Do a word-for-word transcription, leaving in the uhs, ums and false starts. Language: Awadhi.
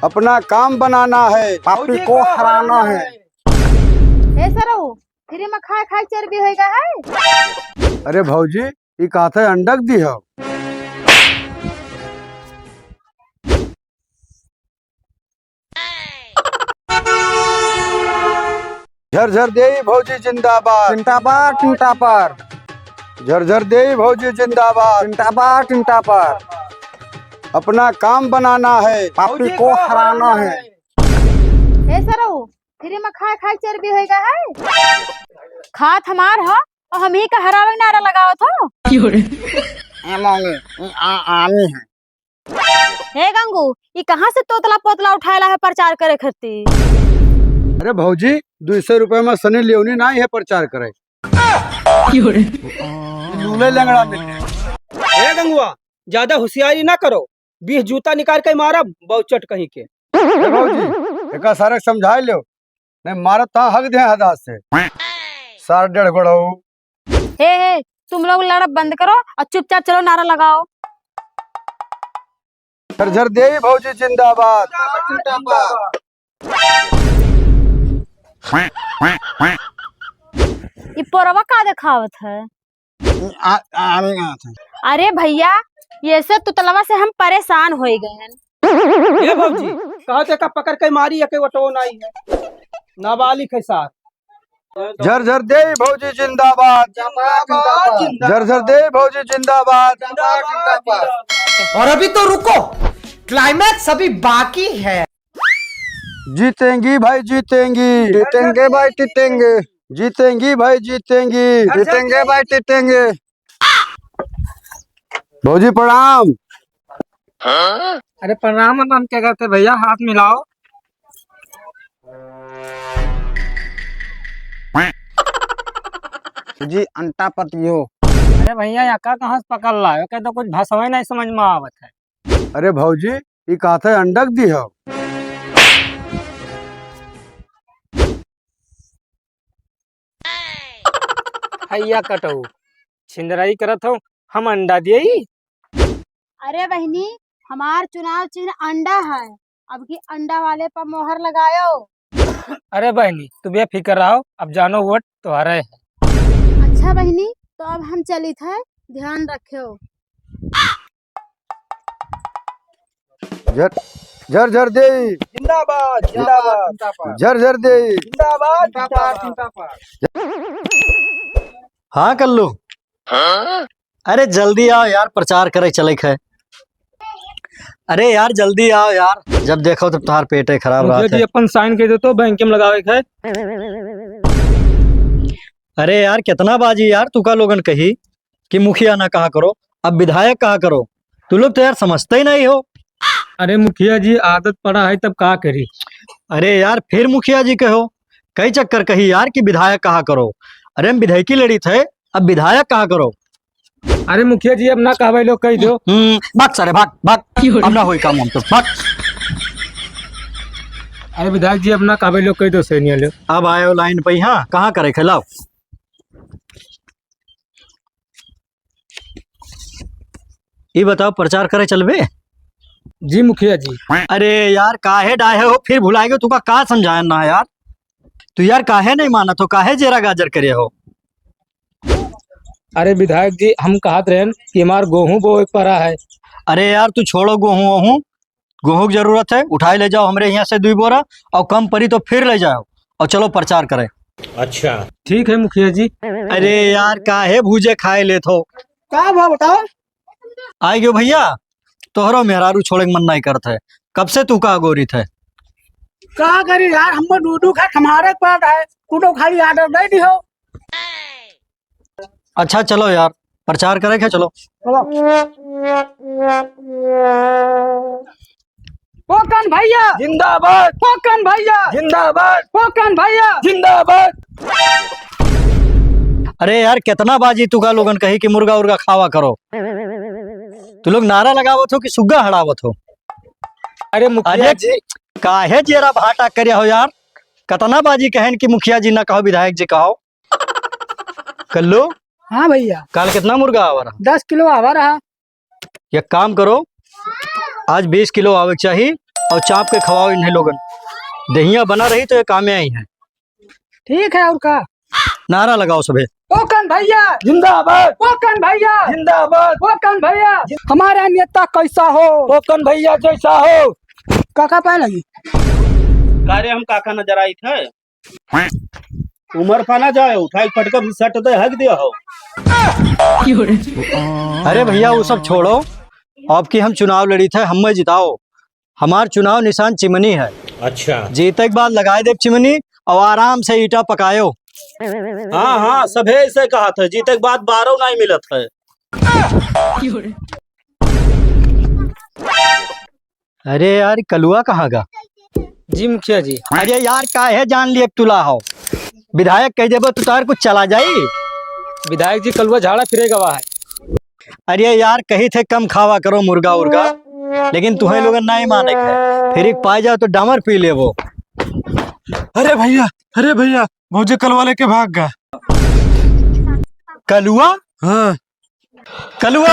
अपना काम बनाना है, पापी को हराना है। हे सरऊ, free में खाए खाए चर्बी होइगा है। अरे भौजी, ई कहत है अंडक दी हो। झरझर देई भौजी जिंदाबाद। टिंटापार, टिंटापार। झरझर देई भौजी जिंदाबाद। टिंटापार, टिंटापार। अपना काम बनाना है, पापी को हराना है। हे सरऊ, free में खाए खाए चर्बी होइगा है। खात हमार ह और हमही का हरावे नारा लगावत हो। ए मौगी, ई आ-, आमी है। हे गंगू, ई कहाँ से तोतला पोतला उठाएला है प्रचार करे खातिर? अरे भौजी, दुई सौ रुपया में सनी लियोनी नाई है प्रचार करे। लूले लंगड़ा मिले। हे गंगुआ, ज्यादा होशियारी ना करो, बीस जूता निकाल के मारब, बौचट कहीं के। ए भौजी, एका सारे के समझाए लो, नहीं मारत ता हक दे हदास से। सार डेढ़ गोड़ऊ। हे, हे, तुम लोग लड़ब बंद करो और चुपचाप चलो, नारा लगाओ। झरझर देई भौजी जिंदाबाद। ई पोरवा का देखावत है? आ, आ, आवे कहाँ था? अरे भैया, ये से तुतलवा से हम परेशान होई गए हैं। ए भौजी, कहा ते का पकड़ के मारी, एके वटो नाई है। नाबालिग है सार। झरझर देई भौजी जिंदाबाद। जिंदाबाद, जिंदाबाद। झरझर देई भौजी जिंदाबाद। जिंदाबाद, जिंदाबाद। और अभी तो रुको, climax अभी बाकी है। जीतेंगी भाई, जीतेंगी। जीतेंगे भाई, जीतेंगे। जीतेंगी भाई, जीतेंगी। जीतेंगे भाई, जीतेंगे। भौजी प्रणाम। अरे प्रणाम, प्रणाम क्या करते भैया, हाथ मिलाओ। जी, अंटा पतियो। अरे भैया, यहाँ का कहाँ से पकड़ लायो? क्या तो कुछ भाषा ही नहीं समझ में आवत है। अरे भौजी, ई कहत है अंडक दी हो। हैया कटऊ, छिंदराई करत हो, हम अंडा दिए? अरे बहिनी, हमार चुनाव चिन्ह अंडा है, अब की अंडा वाले पर मोहर लगायो। अरे बहिनी, तू बेफिक्र रहो, अब जानो वोट तोहरे है। अच्छा बहिनी, तो अब हम चलित है, ध्यान रखियो। झर, झर, झर दे। जिंदाबाद, जिंदाबाद। झर, झर दे। जिंदाबाद, जिंदाबाद, जिंदाबाद। हाँ कल्लू। अरे जल्दी आओ यार, प्रचार करे चले है। अरे यार जल्दी आओ यार, जब देखो तब तोहार पेटे खराब मुखिया रहत जी है। अपन sign कइ दे तो बैंक में लगावे के है। अरे यार कितना बाजी यार, तू का लोगन कही कि मुखिया ना कहा करो, अब विधायक कहा करो। तू लोग तो यार समझते ही नहीं हो। अरे मुखिया जी, आदत पड़ा है, तब का करी? अरे यार, फिर मुखिया जी कहो, कई चक्कर कही यार कि विधायक कहा करो। अरे हम विधायकी लड़ी थे, अब विधायक कहा करो। अरे मुखिया जी, अब ना कहबे लोग, कह दो। हम्म, भाग सारे, भाग, भाग। अब ना होई काम हम तो, भाग। अरे विधायक जी, अब ना कहबे लोग, कह दो सैनिया लोग। अब आयो line पे, हाँ, कहाँ करे खेलाओ? ई बताओ, प्रचार करे चलबे? जी मुखिया जी। अरे यार, काहे डाहे हो, फिर भुलाए गए, तुका का समझाया ना यार? तू यार काहे नहीं मानत हो, काहे जेरा गाजर करे हो? अरे विधायक जी, हम कहत रहन कि हमार गोहूं बोए के परा है। अरे यार, तू छोड़ो गोहूं वोहूं, गोहूं की जरूरत है, उठाई ले जाओ हमरे यहाँ से दुई बोरा, और कम परी तो फिर ले जाओ, और चलो प्रचार करें। अच्छा। ठीक है मुखिया जी। अरे यार, काहे भूजे खाए लेत हो? का भाव बताओ? आइ गयो भैया, तोहरो मेहरारू छोड़े के मन नहीं करत है, कब से तू का अगोरित है? का करी यार, हमको दू दू खाए हमारे पर है, तू तो खाली order दे दियो। अच्छा चलो यार, प्रचार करे के चलो। चलो। फोकन भैया जिंदाबाद। फोकन भैया जिंदाबाद। फोकन भैया जिंदाबाद। अरे यार, कितना बाजी तुका लोगन कही कि मुर्गा उर्गा खावा करो। तू लोग नारा लगावत हो कि सुग्गा हड़ावत हो? अरे मुखिया अरे जी। काहे जेरा भाटा करे हो यार? कितना बाजी कहन कि मुखिया जी ना कहो, विधायक जी कहो। कल्लू। हाँ भैया। काल कितना मुर्गा आवा रहा? दस किलो आवा रहा। एक काम करो, आज बीस किलो आवे के चाही, और चाप के खवाओ इन्हें लोगन। देहिया बना रही तो ये कामे आई हैं। ठीक है, और का? नारा लगाओ सभे। कोकन भैया जिंदाबाद। कोकन भैया जिंदाबाद। कोकन भैया। हमारा नेता कैसा हो? कोकन भैया जैसा हो। काका पाए लगी। का रे, हम काका नजर आई थे? उमर पाना जाए, उठाई पटका भी सट दे, हक दिया हो। अरे भैया, वो सब छोड़ो, अब की हम चुनाव लड़ी थे, हमें जिताओ। हमार चुनाव निशान चिमनी है। अच्छा। जीते के बाद लगाए देब चिमनी और आराम से ईटा पकायो। हाँ, हाँ, सभे ऐसे कहा था, जीते के बाद बारह नहीं मिलत है। अरे यार, कलुआ कहाँ गा? जी मुखिया जी। अरे यार, काहे जान लिए तुला हो? विधायक कह देबो तो तार कुछ चला जाई। विधायक जी, कलुआ झाड़ा फिरे गवा है। अरे यार, कही थे कम खावा करो मुर्गा उर्गा, लेकिन तुम्हें लोगन नहीं माने है। फिर एक पाए जाओ तो डामर पी लेबो। अरे भैया, अरे भैया, भौजी कलुआ लेके भाग गा। कलुआ? हाँ। कलुआ!